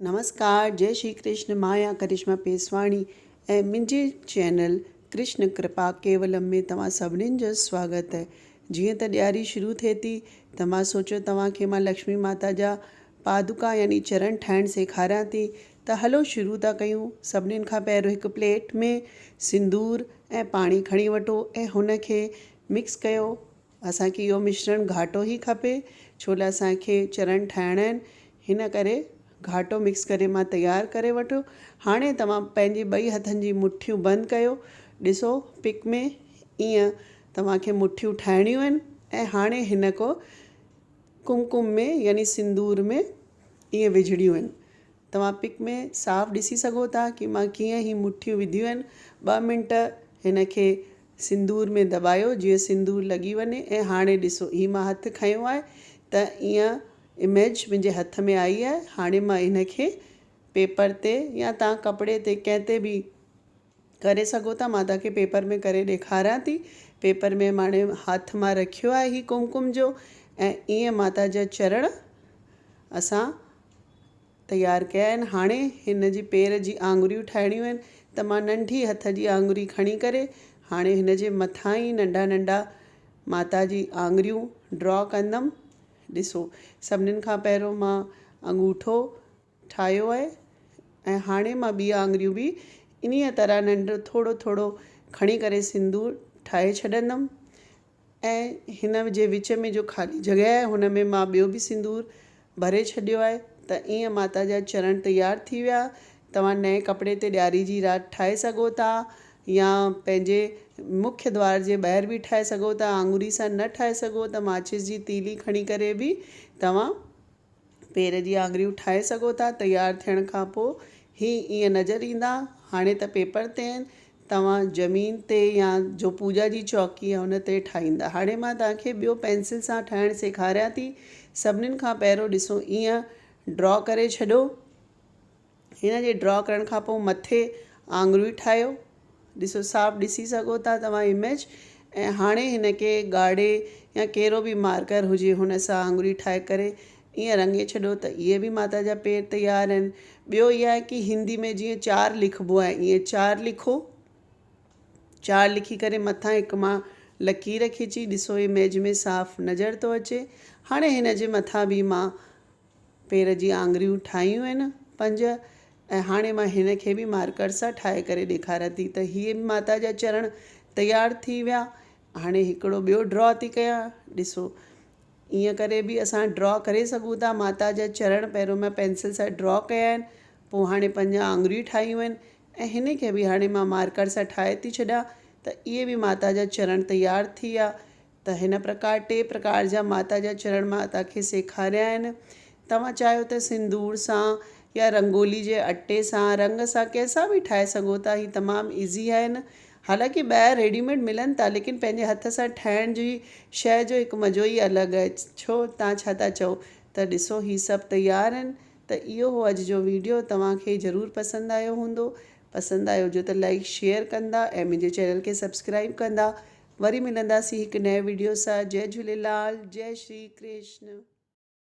نمسڪار جئي شري ڪرشن مان آهيان ڪرشما پيسواڻي ۽ منهنجي چينل ڪرشن ڪرپا ڪيولم ۾ توهان سڀنين جو سواگت آهي جيئن ته ڏياري شروع ٿئي ٿي ته مان سوچيو توهان کي مان لڪشمي ماتا جا پادڪا يعني چرڻ ٺاهڻ سيکاريان ٿي ته هلو شروع ٿا ڪيون سڀنين کان پهريون هڪ پليٽ ۾ سندور ۽ پاڻي کڻي وٺو ۽ هن کي مڪس ڪيو اسان کي اهو مشرڻ گهاٽو ئي کپي ڇو لاء اسان کي چرڻ ٺاهڻا آهن هن ڪري گهاٽو مڪس ڪري مان تيار ڪري وٺو هاڻي توهان پنهنجي ٻئي هٿن جي مٺيون بند ڪيو ڏسو پڪ ۾ ائين توهان کي مٺيون ٺاهڻيون آهن ۽ هاڻي هن کو ڪمڪم ۾ يعني سندور ۾ ائين وجهڻيون آهن توهان پڪ ۾ صاف ڏسي سگهو ٿا ڪي مان ڪيئن هي مٺيون وڌيون آهن ٻه منٽ هن کي سندور ۾ دٻايو جيئن سندور لڳي وڃي ۽ هاڻي ڏسو هي مان هٿ کنيو آهي ته ائين اميج منهنجي هٿ ۾ آئي آهي هاڻي مان هن کي پيپر تي يا توهان ڪپڙي تي ڪنهن تي به ڪري سگهو ٿا مان توهان کي پيپر ۾ ڪري ڏيکاريان ٿي پيپر ۾ ماڻي هٿ مان رکيو آهي هي ڪمڪم جو ۽ ائين ماتا جا چرڻ اسان تيار ڪيا آهن هاڻي هن جي پير جي آڱريون ٺاهڻيون آهن ته مان ننڍي هٿ جي آڱري کڻي ڪري هاڻي هن جي مٿان ئي ننڍا ننڍا ماتا جي آڱريون ڊرا ڪندم ڏسو سڀنين کان پهريون مان انگوٺو ٺاهيو آهي ۽ هاڻي مان ٻي آڱريون به انهيء طرح ننڍو ٿورو ٿورو کڻي ڪري سندور ٺاهي ڇڏندم ۽ هن جي وچ ۾ جو خالي جڳهه آهي هن ۾ مان ٻيو به سندور ڀري ڇڏيو آهي ته ائين ماتا جا چرڻ تيار ٿي ويا. توهان نئين ڪپڙي تي ڏياري جي رات ٺاهي سگهو ٿا يا پنهنجي مکيه دوار جي ٻاهر به ٺاهي سگهو ٿا. آڱري سان نه ٺاهي سگهو ته ماچيس جي تيلي کڻي ڪري به توهان پير جي آڱريون ٺاهي سگهو ٿا. تيار ٿيڻ کان پوء هي ائين نظر ايندا. هاڻي ته پيپر تي آهن. توهان زمين تي يا جو پوڄا جي چوڪي آهي ان تي ٺاهيندا. هاڻي مان توهان کي ٻيو پينسل سان ٺاهڻ سيکاريان ٿي. سڀنين کان پهريون ڏسو ائين ڊرا ڪري ڇڏو. هن جي ڊرا ڪرڻ کان پوء مٿي آڱريون ٺاهيو. ڏسو صاف ڏسي سگهو ٿا توهان اميج ۽ هاڻي هن کي ڳاڙهي يا ڪهڙو به مارڪر هجي هن سان آڱري ٺاهي ڪري ائين رڱي ڇڏو ته اهي به ماتا جا پير تيار آهن ٻيو اها آهي ڪي هندي ۾ جيئن چار لکبو آهي ائين چار لکو چار لکي ڪري مٿان هڪ مان لڪير کيچي ڏسو اميج ۾ صاف نظر ٿو اچي هاڻي هن جي مٿان به مان پير جي آڱريون ٺاهيون آهن پنج ۽ هاڻي مان هن کي به مارڪر سان ٺاهي ڪري ڏيکاريان ٿي ته هي به ماتا جا چرڻ تيار ٿي ويا هاڻي هڪڙو ٻيو ڊرا ٿي ڪيان ڏسو ائين ڪري به اسان ڊرا ڪري سگهون ٿا ماتا جا چرڻ پهريون مان پينسل سان ڊرا ڪيا آهن پوء هاڻي پنج آڱريون ٺاهيون آهن ۽ هن کي به هاڻي مان مارڪر سان ٺاهي ٿي ڇڏيان ته اهي به ماتا جا چرڻ تيار ٿي ويا ته هن پرڪار ٽي پرڪار جا ماتا جا چرڻ مان توهان کي سيکاريا آهن. توهان چاهيو ته سندور سان يا رنگولي جي اٽي سان رنگ سان ڪنهن سان به ٺاهي سگهو ٿا هي تمام ايزي آهن. حالانڪه ٻاهر ريڊي ميڊ ملن ٿا ليڪن پنهنجي هٿ سان ٺاهڻ جي شيء جو هڪ مزو ئي الڳ آهي ڇو توهان ڇا ٿا چئو ته ڏسو هي سڀ تيار آهن ته اهو هو اڄ جو ويڊيو توهان کي ضرور پسند آيو هوندو پسند آيو هجي ته لائيڪ شيئر ڪندا ۽ منهنجي چينل کي سبسڪرائيب ڪندا وري ملنداسين هڪ نئين وڊيو سان جئي جهوليلال جئي شري ڪرشن.